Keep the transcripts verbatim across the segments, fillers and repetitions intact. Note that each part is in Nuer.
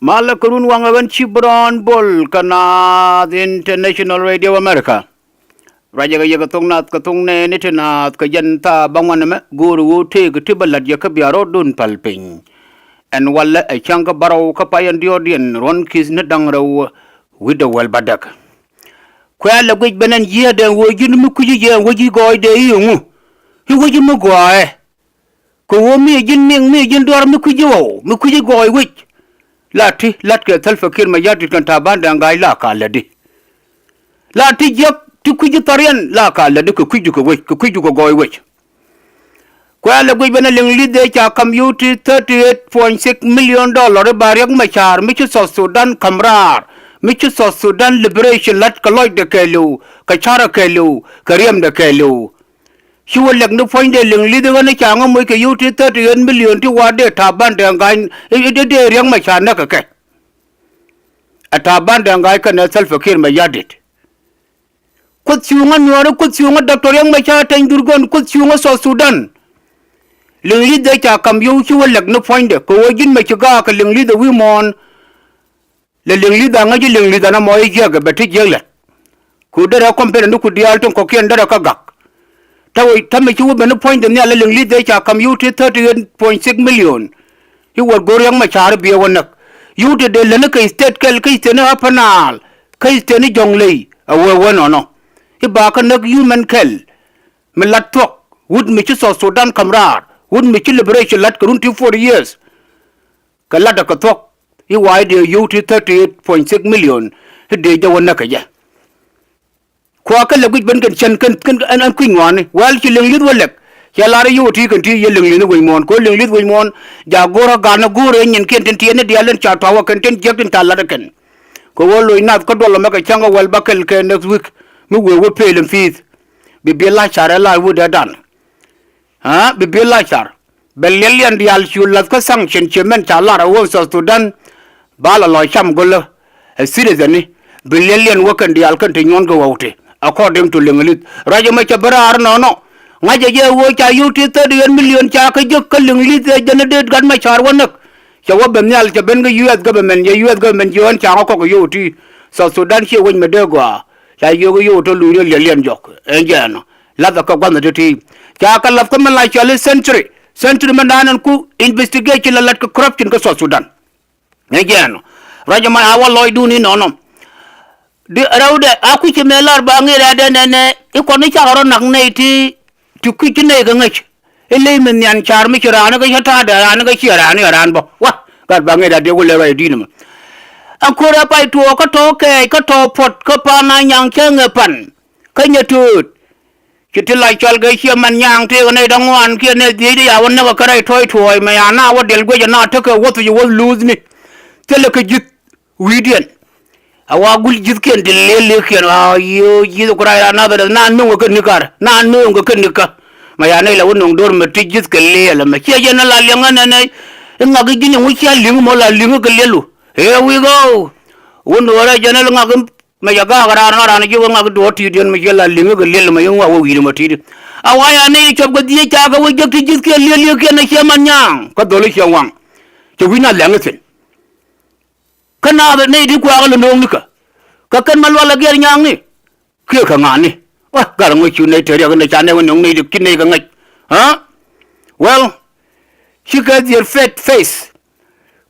Malɛ kɛ run waŋ ɛ ɣän ci Brown Bol kä Naath International Radio America. Ruacɛ kɛ yɛ kɛ thok Naath kɛ thok nɛɛni ti Naath kɛ jɛn thaa bäŋuan ɛmɛ go̱o̱ri ɣöö tëëk ti bä la̱t yɛ kä bia rɔ̱dun päl piny. Ɛn walɛ ɛ cäŋ kä bärɔw kä pay ɛn diɔ̱ɔ̱kdiɛn ruɔ̱n ki̱th ni da̱ŋ rɛw wi̱cdɛ wäl bädäk. Kuɛ̈ɛ̈ lɛ guic ben ɛn jiääkdɛ ɛn ɣöö ji̱n mi kui̱ci jɛ ɛn wec ji̱ gɔɔydɛ i̱ ŋu? I̱ wec ji̱ mi gɔaaɛ. Kɛ ɣöö mi ji̱n miŋ mi ji̱n duaar mi kui̱ci ɣɔw mi kui̱ci gɔɔy wec. La ti la̱tkɛ Salva Kiir Mayardit kɛn Taban Deng Gai la ka lätdi. La ti jiäk ti kui̱ci thɔriɛn la ka lätdi kɛ kui̱cdu kɛ wec kɛ kui̱cdu kɛ gɔɔy wec. Kuɛ̈ɛ̈ lɛ guic ben ɛ liŋ li̱th ëë ca ka̱m yio̱w ti thirty eight point six million dollar i̱ ba Riɛk Macar mi ci South Sudan ka̱m raar mi ci South Sudan liberation la̱t kɛ lɔcdɛ kɛɛliw kɛ ca̱rä kɛɛliw kɛ riɛmdɛ kɛɛliw. Ci wä lɛk ni puɔ̱nydɛ liŋ li̱th ɣän i̱ ca ŋä moc kɛ yio̱w ti thirty eight million ti wa dee Taban Deng Gai i̱ dee Riɛk Macar näk kɛ kɛ. Ɛ Taban Deng Gai kɛnɛ Salva Kiir Mayardit. Kuoth cuŋä Nuäärä, Kuoth cuŋä Doctor Riɛk Macar Teny Dhurgon, Kuoth cuŋä South Sudan. Liŋ li̱th ëë ca ka̱m yio̱w ci wä lɛk ni puɔ̱nydɛ kɛ ɣöö ji̱n mɛ ci gaak kɛ liŋ li̱th ɛ wi̱i̱ muɔ̱ɔ̱n. Lɛ liŋ li̱th a ŋäc i̱ liŋ li̱th ɛn ɛmɔ i̱ jiäkɛ bɛ ti jiäk lät. Ku derɛ kɔm pɛn ni ku diaal tin kɔ̱kiɛn derɛ kä gak. Tä wec tä mi ci wä ben ni puɔ̱nydɛ nhial ɛ liŋ li̱th ëë ca ka̱m yio̱w ti thirty eight point six million. I̱ wä go̱r Riɛk Macar i̱ biɛ wä näk. Yio̱w ti dee lätni kɛ state kɛl kä state ni Upper Nile kä state ni Jonglei ɛ wee wee nɔnɔ. I̱ ba kä näk human kɛl. Mi lat thuɔ̱k wut mi ci South Sudan ka̱m raar wut mi ci liberation la̱t kɛ run ti forty years. Kɛ latdɛ kɛ thuɔ̱k i̱ wa̱a̱ i̱ dee yio̱w ti thirty eight point six million i̱ dee jɛ wä näk kɛ jɛ. Kuakä lɛ guic ben kɛn cɛn kɛn kɛn ɛn ɛn kui̱ny ŋɔaani wɛl ci liŋ li̱th wä lɛk. Cɛ lar i̱ yio̱w ti kɛn ti yɛ liŋ li̱th wec muɔ̱ɔ̱n kɛ ɣöö liŋ li̱th wec muɔ̱ɔ̱n. Ja go̱rä ga̱n ɛ go̱rä nyinkiɛn tin ti yɛn i̱ diaal in ca tua̱wä kɛn tin jiäk tin ca lat ɛ kɛn. Kɛ ɣöö loc nath kä duɔl ɛmɛ kɛ cäŋ kɛ wäl bäkɛl kɛ next week mi wëë wä peel in pi̱i̱th. Bi biɛ la̱c car ɛ la̱c wut ɛ dan. Aa bi biɛ la̱c car. Bɛ liɛl liɛn diaal cu la̱th kä sanction ciɛ mɛn ca lar ɛ ɣöö South Sudan. Ba la lɔ cam gölä ɛ citizen ni bi liɛl liɛn wä kɛn diaal kɛn ti nyuɔ̱n kɛ ɣɔw ti. According to liŋ li̱th ruac ɛmɛ cɛ bi raar nɔnɔ. Ŋa̱cɛ jɛ ɣöö ca yio̱w ti thirty eight million ca kä jek kä liŋ li̱th ɛ jɛn i̱ dee gat mɛ car wä näk. Cɛ wä ben nhial cɛ ben kä U S government yɛ U S government ji̱ ɣän ca ŋä kɔk yio̱w ti. South Sudan ciɛ wec mɛ dee gɔaa. Ca yio̱w kä yio̱w tɔ luc rɛ liɛl liɛn jɔk ɛn jɛ ɛnɔ. Lathɛ kä gua̱nh ɛ ti̱ti̱. Ca kɛ lath kä mi la cɔl i̱ Sentry. Sentry mi naan ɛn ku investigate ci la lat kɛ corruption kä South Sudan. Ɛn jɛ ɛnɔ. Ruac ɛmɔ a wä lɔcdun inɔnɔ. Di rɛwdɛ a kui̱c ɛmɛ lar ba ŋi̱i̱c rɛ̈tdɛ nɛnɛ i̱ kɔn i̱ cakɛ rɔ nak nɛy ti ti kui̱c ti nɛy kɛ ŋäc. I̱ ley mi nhian car mi ci raan i̱ kä cä ta̱a̱dɛ raan i̱ kä ciɛ raan i̱ raan bä wa. Gat ba ŋi̱i̱c rɛ̈tdɛ wä lɛ ruac di̱t ɛmɛ. Ɛ ko̱r ɛ pay tuɔɔk kä tɔ̱ kɛɛc kä tɔ̱ puɔ̱t kä pan a nyaŋ cäŋ ɛ pan. Kä nyɛ tööt. Ci ti la cɔl kɛ ciɛ man nyaaŋ tëëkɛ nɛy da̱ŋ ŋuan kiɛ nɛy dhiecdä ya wä näk ɛ kärɛc tuɔ̱c tuɔ̱ɔ̱c mɛ ya na wä diɛl guic ɛ na tekɛ wäth wi̱c ɛ wäth luuthni. Thilɛ kɛ ji̱th wi̱i̱diɛn. A wa gul ji̱thkiɛn ti liɛl liɛkiɛn a yiëë ji̱th ku rac ra nathɛrɛth na nöŋ kɛ kɛ ni̱ kar na nöŋ kɛ kɛ ni̱ kä. Mɛ ya nɛy la wä nöŋ do̱r mɛ ti ji̱th kɛ liɛl ɛmɛ ciɛ jɛn ɛ la liɛŋ ɛ nɛnɛ. I̱ ŋak i̱ ji̱n ɛŋu cia li̱ŋ mɔ la li̱ŋ kɛ liɛlu. Here we go. Wä nöörä jɛn ɛ ŋak i̱ Mɛ cɛ gaak raan ŋa̱ raan ji̱ wä ŋak duɔ̱ɔ̱r ti̱i̱t yɛn mɛ cɛ la li̱ŋ kɛ liɛl mɛ yɛ ŋuak wä wi̱i̱dɛ mɛ ti̱i̱t. A wa ya ni cɔp kɛ dhieec ca kɛ wä jek ti ji̱th kiɛ liɛl liɛkiɛn ɛ ciɛ man nyaaŋ kä dhɔl i̱ ciɛ waŋ. Cɛ wi̱c na lɛŋ i̱ thi̱n. Kä naath ɛ nɛy ti kuakä lɛ no̱o̱ŋ nikä. Kä kɛn ma lual ɛ giɛɛr nyaaŋni. Kiɛ kɛ ŋa̱a̱ni. Wa gat ŋuɔ̱c cu nɛy te riɛk inɛ ca nɛy wä no̱o̱ŋ nɛy ti ci nɛy kɛ ŋäc. Ɣä? Well, cikɛ dhier faith faith.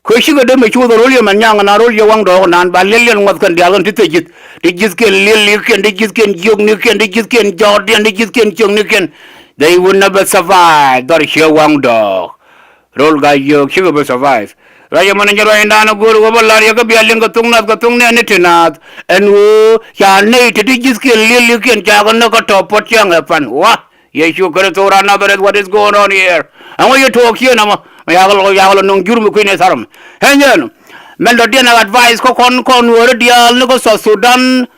Kɛ cikɛ dee mɛ ci wuɔth ro̱l yɛ mɛn nyaŋ na ro̱l yɛ waŋ dɔɔk nan ba liɛl liɛl ŋuɔth kɛn diaal kɛn ti thec ji̱th ti ji̱thkiɛn liɛl liɛkiɛn ti ji̱thkiɛn jiöknikiɛn ti ji̱thkiɛn jɔɔrdiɛn ti ji̱thkiɛn ciöknikiɛn. They will never survive dhɔr ciɛ waŋ dɔɔk. Ro̱l gac yio̱o̱k cikɛ bi survive. Ruac ɛmɔn in ci ruac in da̱a̱n ɛ go̱o̱r wä bä la̱r yɛ kä bia liŋ kɛ thok nath kɛ thok nɛɛni ti naath ɛn ɣöö ca nɛy ti ti ji̱thkiɛn liɛl liɛkiɛn ca kɛ näk kä tɔ̱ puɔ̱t ciaŋ ɛ pan wa. Yecu Kritho raan Nadhareth, what is going on here? Ɛŋu yɛ tuɔɔk cieen ɛmɔ mɛ yakɛ lɔ yakɛ lɔ no̱ŋ jur mi kui̱n ɛ tha̱r ɛmɛ. Ɛ nyɛɛn mɛn dɔ̱diɛn ɛ advice kä kɔn kɔn wee rɔ diaal ni kä South Sudan.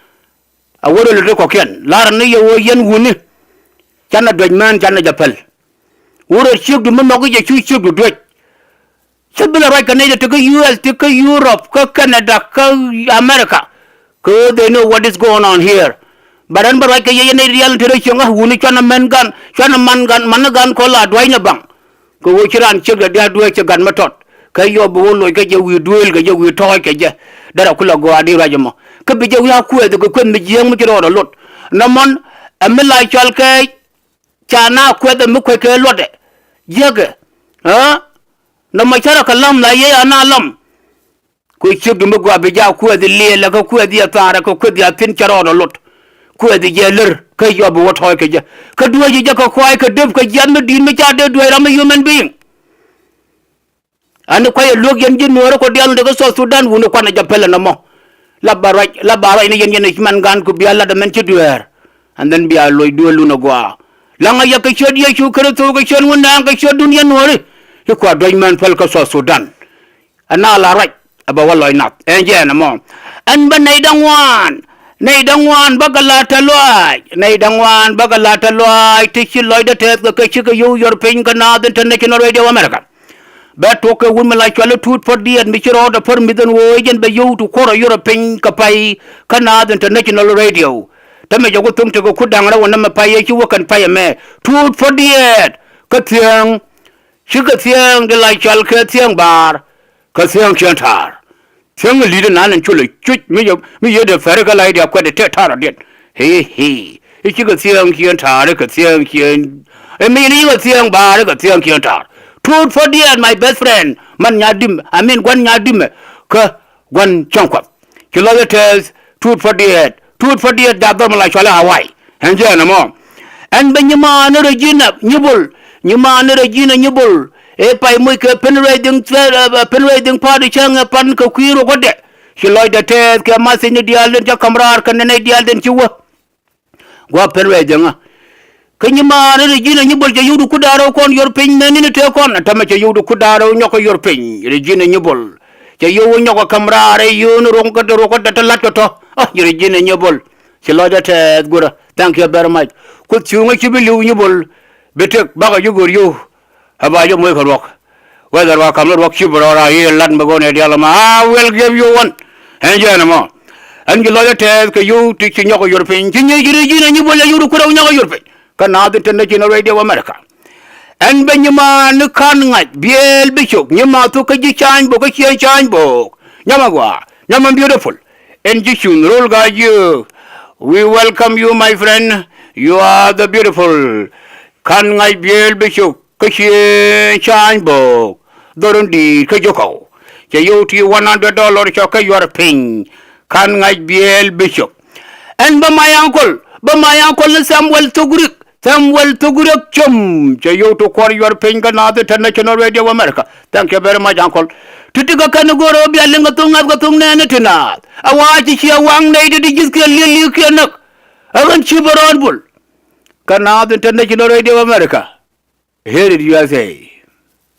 A wä rɔ lät ri kɔ̱kiɛn la̱r ni yɛ wee yɛn wuni. Canɛ duec mään canɛ jɛ päl. Wä rɔ ciekdu mi nhɔki jɛ cu ciekdu duec. Cä bilɛ ruac kɛ nɛy ti kä U S ti kä Europe kä Canada kä America. Kɛ ɣöö they know what is going on here. But ɛn bä ruac kɛ yɛ yɛ nɛy rial ti rɛy cieŋ ɣä wuni cuanɛ mɛn gan cuanɛ man gan man gan kɔ la dua̱cnɛ baŋ. Kɛ ɣöö ci raan ciek dɛ diaal dueec cɛ gat mi tɔt. Kä yɔ bi wä loc kä jɛ wi̱i̱ duëël kɛ jɛ wi̱i̱ tɔɔc kɛ jɛ. Derɛ kulɛ gɔaa di ruac ɛmɔ. Kä bi jɛ wi̱i̱ a kuɛth kɛ kueth mi jiääk mi ci rɔɔdɛ lot. Nɔmɔn ɛ mi la cɔal kɛ ca na kuɛth ɛ mi kuec kɛ luɔtdɛ. Jiäkɛ. Aa? Nɔmɔ cärɛ kɛ lam la yee a na lam. Ku ciek du mi gɔaa bi jɛ a kuɛth liɛɛl ɛ kɛ kuɛth yɛ thaarɛ kɛ kuɛth yɛ thi̱n cɛ rɔɔdɛ lot. Kuɛth jɛ lär kä yɔ bi wä tɔɔc kɛ jɛ. Kä duäc jɛ kɛ kuay kɛ dep kɛ jiath mi di̱i̱t mi ca dee duäc ram mi human being. Ani kuay ɛ luäk yɛn ji̱ nuäärä kɔ diaal ni dee kä South Sudan wuni kuanɛ jɛ pɛlɛ nɔmɔ. La ba ruac, la ba ruac ni yɛn yɛn i̱ man gan ku bia lat ɛmɛn ci dueer. And then bia loc dueelun ɛ gɔaa. Laŋä yɛ kɛ ciöt Yecu Kritho kɛ ciöt Wundɛɛŋ kɛ ciötdun yɛn nuääri. I̱ kua duäc mɛn päl kä South Sudan. Ɛn a la ruac ɛ bɛ wä lɔc nath ɛn jɛɛn ɛmɔ. Ɛn bä nɛy da̱ŋ ŋuan, nɛy da̱ŋ ŋuan bä kɛ la̱t tɛ lɔaac, nɛy da̱ŋ ŋuan bä kɛ la̱t tɛ lɔaac ti ci lɔcdä tɛth kɛ kɛ cikɛ yio̱w yuɔr piny kä Naath International Radio America. Bɛ tuɔk kɛ wut mi la cuali Tuut Pär Diɛɛt mi ci rɔɔdɛ pär mi̱th ɛn ɣöö jɛn bɛ yio̱w ti kuɔrɛ yurɔ piny kɛ pay kä Naath International Radio. Tämɛ jɛ ku tho̱ŋ tekɛ ku da̱ŋ rɛw ɛn nɛmɛ pay ɛ ci wä kɛn pay ɛmɛ Tuut Pär Diɛɛt kä thiäŋ. Cikɛ thiäŋ di la cual kɛ thiäŋ baar kä thiäŋ ciɛn ta̱a̱r. Thiäŋ ɛ li̱t ɛnan ɛn cu lɛ cuc mi yɛ mi yɛ dee fɛri kä la i̱ diɛ kuɛt ɛ tëë ta̱a̱r ɔ diɛn. Hii hii i̱ cikɛ thiäŋ ciɛn ta̱a̱r i̱ kɛ thiäŋ ciɛn. Ɛ mi ni yikɛ thiäŋ baar i̱ kɛ thiäŋ ciɛn ta̱a̱r. Tuut Pär Diɛɛt my best friend man nya dimɛ I mean gua̱n nya dimɛ kä gua̱n cäŋ kuath. Ci lɔcdä tɛth Tuut Pär Diɛɛt, Tuut Pär Diɛɛt jath dhɔr mi la cuali Hawaii. Ɛn jɛɛn ɛmɔ. Ɛn bɛ nyimaani Regina Nyibol, nyimaani Regina Nyibol. Ëë pay moc kɛ fundraising, fundraising party cäŋ ɛ pan kɛ kui̱ ruɔ̱kɔdɛ. Ci lɔcdä tɛth kɛ mathini diaal den cä ka̱m raar kɛnɛ nɛy diaal den ci wä. Gua̱a̱p pɛn ruɛɛc dhieŋä. Kä nyimaani Regina Nyibol cɛ yio̱w di kut da̱ŋ rɛw kɔn yuɔr piny mɛni ni tëë kɔn. Tämɛ cɛ yio̱w di kut da̱ŋ rɛw nyɔk kä yuɔr piny. Regina Nyibol. Cɛ yio̱w wä nyɔk kä ka̱m raar rɛy yio̱o̱ni ruɔ̱k kä ruɔ̱k kä dee te la̱t kɛ tɔ̱. Aa, Regina Nyibol. Ci lɔcdä tɛth gurä. Thank you very much. Kuoth cuŋä ci bi li̱w Nyibol. Bi tëk bakɔ ji̱ go̱r yio̱w. Ɛ ba jɛ moc kɛ ruɔk. Whether wa ka̱m ni ruɔk cip rɔɔr a yiëë lat mi go̱o̱n ɛ diaal ɛmɔ. I will give you one. Ɛn jɛɛn ɛmɔ. Ɛn ji̱ lɔcdä tɛth kɛ yio̱w ti ci nyɔk ɛ yuɔr piny. Ci nyiec ji̱ Regina Nyibol ɛ yio̱w di kut rɛw nyɔk ɛ yuɔr piny. Kä Naath International Radio America. Ɛn bɛ nyimaani Ka̱n Ŋa̱c Biëël Bishop nyimaathu kä ji̱ ca̱a̱ny bok kä ciëŋ ca̱a̱ny bok. Nyamɛ gɔaa. Nyamɛ beautiful. Ɛn ji̱ cuŋ ro̱l ga̱a̱c jiök. We welcome you my friend. You are the beautiful. Ka̱n Ŋa̱c Biëël Bishop. Kä ciëŋ ca̱a̱ny bok dhɔr in di̱i̱t kä ji̱ kɔw. Cɛ yio̱w ti one hundred dollar cɔk kä yuɔr piny. Ka̱n Ŋa̱c Biëël Bishop. Ɛn bä my uncle, bä my uncle ni Samuel Thok Riek, Samuel Thok Riek Com. Cɛ yio̱w ti kuɔr yuɔr piny kä Naath International Radio of America. Thank you very much uncle. Ti̱ti̱ kä kɛn i̱ go̱o̱r ɣöö bia liŋ kɛ thok ŋa̱th kɛ thok nɛɛni ti naath. A wa̱a̱ ci ciɛ waŋ nɛy ti di ji̱thkiɛn li̱eek li̱eekkiɛn näk. Ɛ ɣän ci bä rɔɔd bul. Kä Naath International Radio of America. Here in U S A.